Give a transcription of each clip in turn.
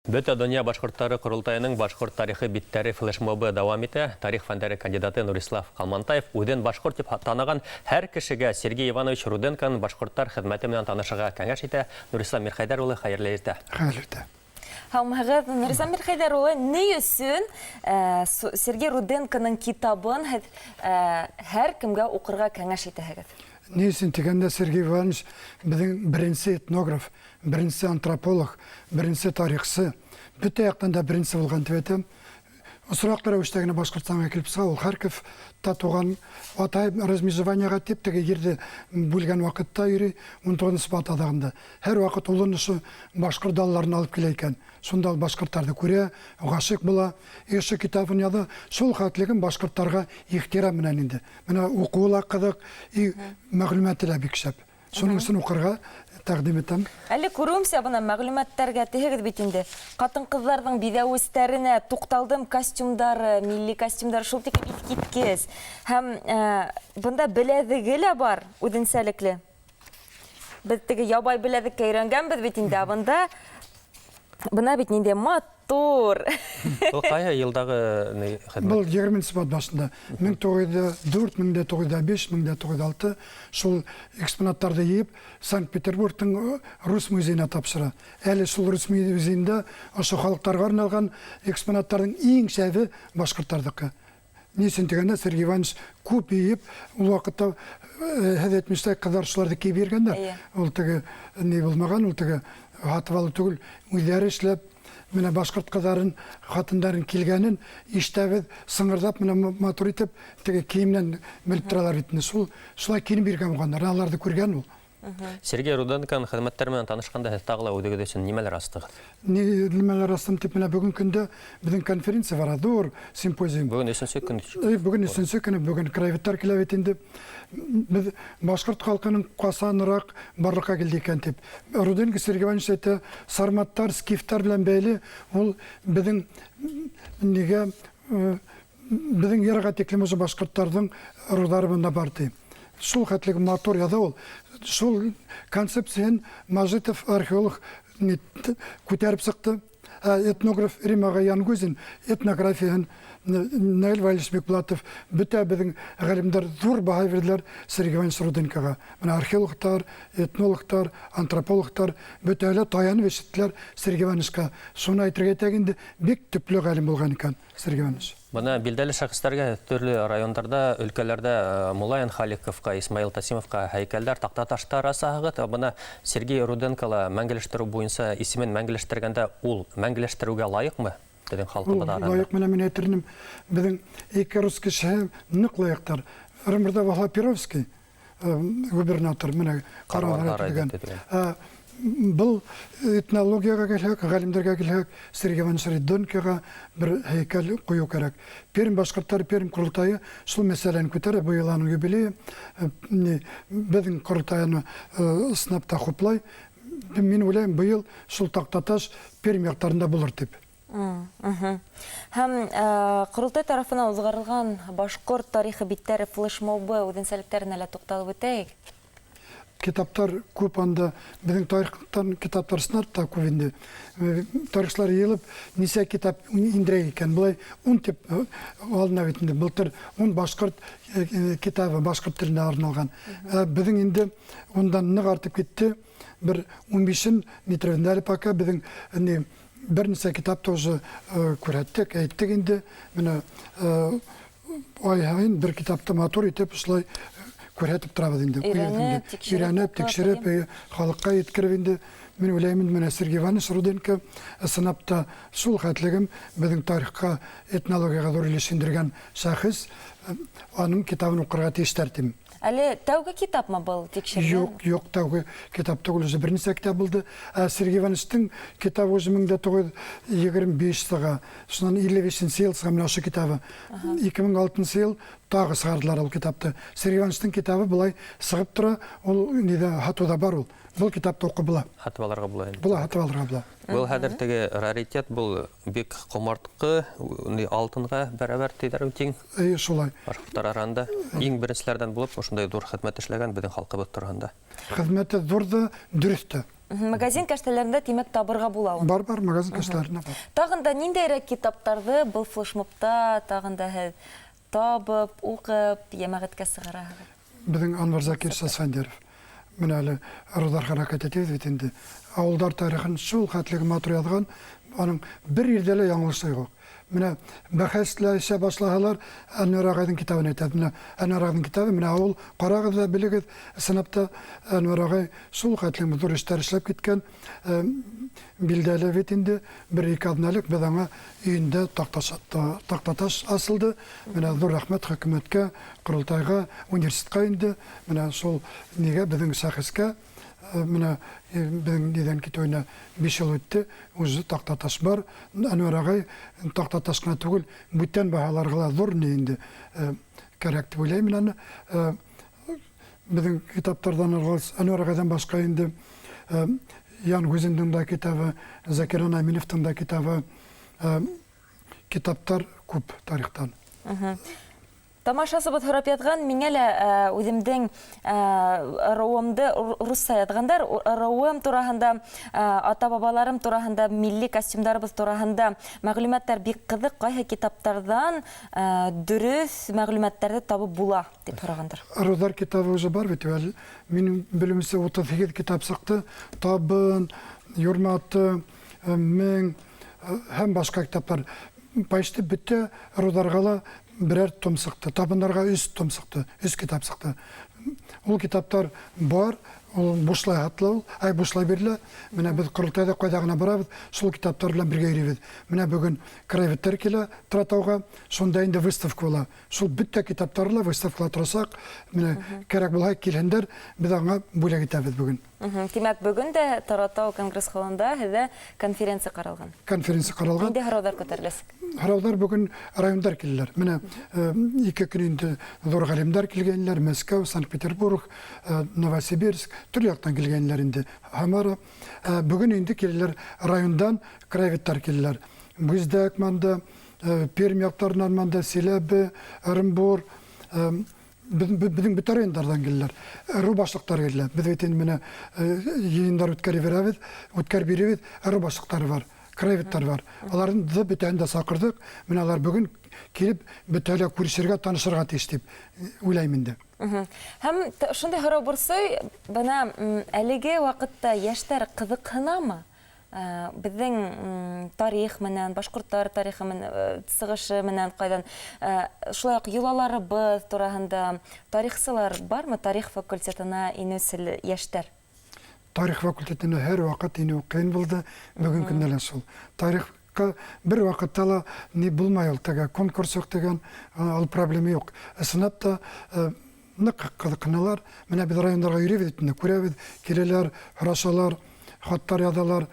Бөтә донъя башҡорттары ҡоролтайының «Башҡорт тарихы биттәре» флешмобы дауам итә. Тарих фәндәре кандидаты Нурислав Ҡалмантаев үҙен башҡорт тип таныған һәр кешегә Сергей Иванович Руденконың башҡорттар хеҙмәте менән танышырға кәңәш итә. Нурислам Мирхәйҙәр улы, хәйерле иртә! Хәйерле иртә! Һаумыһығыҙ, Нурислам Мирхәйҙәр улы, ни өсөн Сергей Руденконың китабын һеҙ һәр кемгә уҡырға кәңәш итәһегеҙ? Ни өсөн тигәндә, Сергей Иванович беҙҙең беренсе этнограф, беренсе антрополог, беренсе тарихсы, бөтә яҡтан да беренсе булған тип әйтәм. Осраҡлы рәүештә генә Башҡортостанға килеп сыға, ул Харьковта туған атай размежеваниеға тип теге ерҙе бүлгән ваҡытта йөрөй, 19-нсы быуат аҙағында. Һәр ваҡыт улын ошо башҡорт далаларына алып килә икән. Шунда ул башҡорттарҙы күрә, ғашиҡ була, ошо китабын яҙа. Шул хәтлеген башҡорттарға ихтирам менән инде. Менә уҡыуы ла ҡыҙыҡ, и мәғлүмәте лә бик шәп. Шуның өсөн уҡырға тәҡдим итәм. Әле күреүемсә, бына мәғлүмәттәргә тиһегеҙ бит инде. Ҡатын-ҡыҙҙарҙың биҙәүестәренә туҡталдым, костюмдары, милли костюмдары шул тиклем иҫкиткес. Һәм бында беләҙеге лә бар, үҙенсәлекле. Беҙ теге ябай беләҙеккә өйрәнгәнбеҙ бит инде, ә бында бына бит ниндәй матур. Был ҡайһы йылдағы ни хеҙмәт? Был 20-нсе быуат башында, 1904, 1905, 1906 шул экспонаттарҙы йыйып, Санкт-Петербургтың Рус музейына тапшыра. Әле шул Рус музейында ошо халыҡтарға арналған экспонаттарҙың иң шәбе башҡорттарҙыҡы. Ни өсөн тигәндә, Сергей Иванович күп йыйып, ул ваҡытта һеҙ әйтмештәй ҡыҙҙар шуларҙы кейеп йөрөгәндәр. Ул теге ни булмаған, ул теге һатып алыу түгел, үҙҙәре эшләп, менә башҡорт ҡыҙҙарын, ҡатындарын килгәнен ишетәбеҙ, сыңғырҙап, менә матур итеп, теге кейемдән белеп торалар бит инде. Шул шулай кейенеп йөрөгән булғандар, аларҙы күргән ул. Сергей Руденконың хеҙмәттәре менән танышҡанда һеҙ тағы ла үҙегеҙ өсөн нимәләр астығыҙ? Нимәләр астым тип, менә бөгөн көндә беҙҙең конференция бара, ҙур симпозиум. Бөгөн өсөнсө көн. Бөгөн өсөнсө көнө, бөгөн краеведтар килә бит инде. Беҙ башҡорт халҡының ҡасаныраҡ барлыҡҡа килде икән тип. Руденко Сергей Иванович әйтә, сарматтар, скифтар белән бәйле ул беҙҙең нигә беҙҙең эраға тиклем уже башҡорттарҙың ырыуҙары бында бар ти. Шул хәтлек матур яҙа ул. Шул концепцияһын Мажитов археолог күтәреп сыҡты. Этнограф Рим ағай Янгузин этнографияһын, Наил Валич Бекбулатов, бөтә беҙҙең ғалимдар ҙур баһа бирҙеләр Сергей Иванович Руденкоға. Бына археологтар, этнологтар, антропологтар бөтәһе лә таянып ишеттеләр Сергей Ивановичҡа. Шуны әйтергә кәрәк инде, бик төплө ғалим булған икән Сергей Иванович. Бына билдәле шәхестәргә төрлө райондарҙа, өлкәләрҙә Мулайын Халиковҡа, Исмаил Тасимовҡа һәйкәлдәр, таҡтаташтар асаһығыҙ. Бына Сергей Руденко ла мәңгеләштереү буйынса исемен мәңгеләштергәндә ул мәңгеләштереүгә лайыҡмы беҙҙең халҡыбыҙ араһында? Лайыҡ менән мин әйтер инем, беҙҙең ике рус кешеһе ныҡ лайыҡтар. Ырымбурҙа Ваһап Перовский, губернатор, менә Ҡарауҙар төҙөгән. Был этнологияға килһәк, ғалимдәргә килһәк, Сергей Иванович Руденкоға бер һәйкәл ҡуйыу кәрәк. Пермь башҡорттары, Пермь ҡоролтайы шул мәсьәләне күтәрә, быйыл уның юбилейы. Беҙҙең ҡоролтайны ысынлап та хуплай. Мин уйлайым, быйыл шул таҡтаташ Пермь яҡтарында булыр тип. Һәм ҡоролтай тарафынан уҙғарылған «Башҡорт тарихы биттәре» флешмобы үҙенсәлектәренә лә туҡталып үтәйек. Китаптар күп анда, беҙҙең тарихтан китаптар сынар та күп инде. Тарихсылар йыйылып, нисә китап индерә икән, былай 10 тип алына бит инде. Былтыр 10 башҡорт китабы башҡорт теленә арналған. Беҙҙең инде ундан ныҡ артып китте, бер ун бишен нитревендә әле пока беҙҙең бер нисә китап тоже күрһәттек, әйттек инде. Менә ай һайын бер китапты матур итеп шулай күрһәтеп торабыҙ инде. Өйрәнеп, тикшереп, Өйрәнеп, тикшереп, халыҡҡа еткереп инде. Мин уйлайым инде, менә Сергей Иванович Руденко ысынлап та шул хәтлегем беҙҙең тарихҡа, этнологияға ҙур өлөш индергән шәхес, аның китабын уҡырға тейештәр тим. Әле тәүге китапмы был тикшергән? Юҡ, юҡ, тәүге китап түгел, уже бер нисә китап булды. Сергей Ивановичтың китабы уже мең дә туғыҙ егерме биш сыға, шунан илле бишенсе йыл сыға менә ошо китабы. Ике мең алтынсы йыл тағы сығарҙылар ул китапты. Сергей Ивановичтың китабы былай сығып тора, ул ниҙә һатыуҙа бар ул. Был китапты уҡып була. Һатып алырға була инде. Була, һатып алырға була. Был хәҙер теге раритет, был бик ҡомартҡы, алтынға бәрәбәр тиҙәр тиң. Эйе, шулай. Башҡорттар араһында иң беренселәрҙән булып ошондай ҙур хеҙмәт эшләгән беҙҙең халҡыбыҙ тураһында. Хеҙмәте ҙур ҙа, дөрөҫ тә. Магазин кәштәләрендә, тимәк, табырға була уны. Бар, бар, магазин кәштәләрендә бар. Тағын да ниндәйерәк китаптарҙы был флешмобта тағын да һеҙ табып, уҡып, йәмәғәткә сығараһығыҙ? Беҙҙең Анвар Закирович Асфандияров. Менә әле ырыуҙар хәрәкәте тибеҙ бит инде. Ауылдар тарихын шул хәтлеге матур яҙған, аның бер ерҙә лә яңылышы юҡ. Менә бәхәсләшә башлаһалар, Әнвәр ағайҙың китабын әйтәбеҙ. Менә Әнвәр ағайҙың китабы, менә ауыл, ҡарағыҙ ҙа белегеҙ. Ысынлап та Әнвәр ағай шул хәтлем ҙур эштәр эшләп киткән. Билдәле бит инде, бер-ике аҙна элек беҙ аңа өйөндә таҡтаташ асылды. Менә ҙур рәхмәт хөкүмәткә, ҡоролтайға, университетҡа инде. Менә шул нигә беҙҙең шәхескә, менә беҙҙең ниҙән китеүенә 5 йыл үтте, уже таҡтаташ бар. Әнвәр ағай таҡтаташ ҡына түгел, бүтән баһаларға ла ҙур ни инде, кәрәк тип уйлайым мин аны. Беҙҙең китаптарҙан алғас, Әнвәр ағайҙан башҡа инде, Ян Гузиндың да китабы, Закиран Аминовтың да китабы, китаптар күп тарихтан. Тамашасыбыҙ һорап яҙған, миңә лә, үҙемдең, ырыуымды русса яҙғандар, ырыуым тураһында, ата-бабаларым тураһында, милли костюмдарыбыҙ тураһында мәғлүмәттәр бик ҡыҙыҡ, ҡайһы китаптарҙан, дөрөҫ мәғлүмәттәрҙе табып була, тип һорағандар. Ырыуҙар китабы уже бар бит, әле минең белеүемсә 38 китап сыҡты. Табын, Юрматы, Мең, һәм башҡа китаптар. Почти бөтә ырыуҙарға ла берәр том сыҡты, табындарға 3 том сыҡты, 3 китап сыҡты. Ул китаптар бар, ул бушлай һатыла, ул, ай, бушлай бирелә. Менә беҙ ҡоролтайҙа ҡайҙа ғына барабыҙ, шул китаптар белән бергә йөрөйбөҙ. Менә бөгөн краеведтар килә Торатауға, шунда инде выставка була. Шул бөтә китаптар ла выставкала торасаҡ. Менә кәрәк булһа килһендәр, беҙ аңа бүләк итәбеҙ бөгөн. Тимәк, бөгөн дә Торатау конгресс холында һеҙҙә конференция ҡаралған. Конференция ҡаралған. Ниндәй һорауҙар күтәреләсәк? Һорауҙар бөгөн райондар киләләр. Менә, 2 көн инде ҙур ғалимдар килгәнләр, Мәскәү, Санкт-Петербург, Новосибирск, төрлө яҡтан килгәнләр инде. Һамара. Бөгөн инде киләләр райондан краеведтар киләләр. Бүздәк манда, Пермь яҡтарынан манда, Силәбе, Ырымбур, беҙҙең бөтә райондарҙан киләләр. Ырыу башлыҡтары килә. Беҙ бит инде менә, йыйындар үткәреп бирәбеҙ, үткәреп бирәбеҙ, ырыу башлыҡтары бар, краеведтар бар. Аларҙы да бөтәһен дә саҡырҙыҡ. Менә алар бөгөн килеп бөтәһе лә күрешергә, танышырға тейеш тип уйлайым инде. Һәм шундай һорау борсой, бына, әлеге ваҡытта йәштәр ҡыҙыҡһынамы? Беҙҙең тарих менән, башҡорттар тарихы менән, сығышы менән ҡайҙан, шулай уҡ йолаларыбыҙ тураһында тарихсылар бармы? Тарих факультетына инеүсе йәштәр? Тарих факультетына һәр ваҡыт инеү ҡыйын булды, бөгөн көндә лә шул. Тарихҡа бер ваҡытта ла ни булмай ул, теге конкурс юҡ тигән, ул проблема юҡ. Ысынлап та, ныҡ ҡыҙыҡһыналар. Менә беҙ райондарға йөрөйбөҙ бит инде, күрәбеҙ, киләләр, һорашалар, хаттар яҙалар.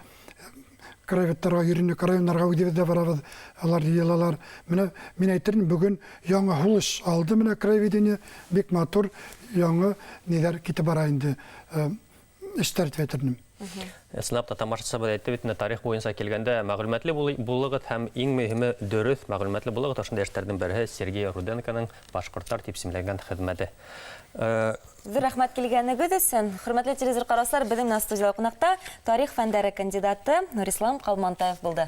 Краеведтарға йөрөнөк, райондарға үҙебеҙ ҙә барабыҙ, алар йыйылалар. Менә мин әйтер инем, бөгөн яңы һулыш алды менә краеведение, бик матур яңы ниҙәр китеп бара инде, эштәр тип әйтер инем. Ысынлап та тамашасыбыҙ әйтте бит инде, тарих буйынса килгәндә мәғлүмәтле булығыҙ һәм иң мөһиме дөрөҫ мәғлүмәтле булығыҙ. Ошондай эштәрҙең береһе Сергей Руденконың башҡорттар тип исемләнгән хеҙмәте. Ҙур рәхмәт килгәнегеҙ өсөн. Хөрмәтле телевизор ҡараусылар, беҙҙең менән студияла ҡунаҡта тарих фәндәре кандидаты Нурислам Ҡалмантаев булды.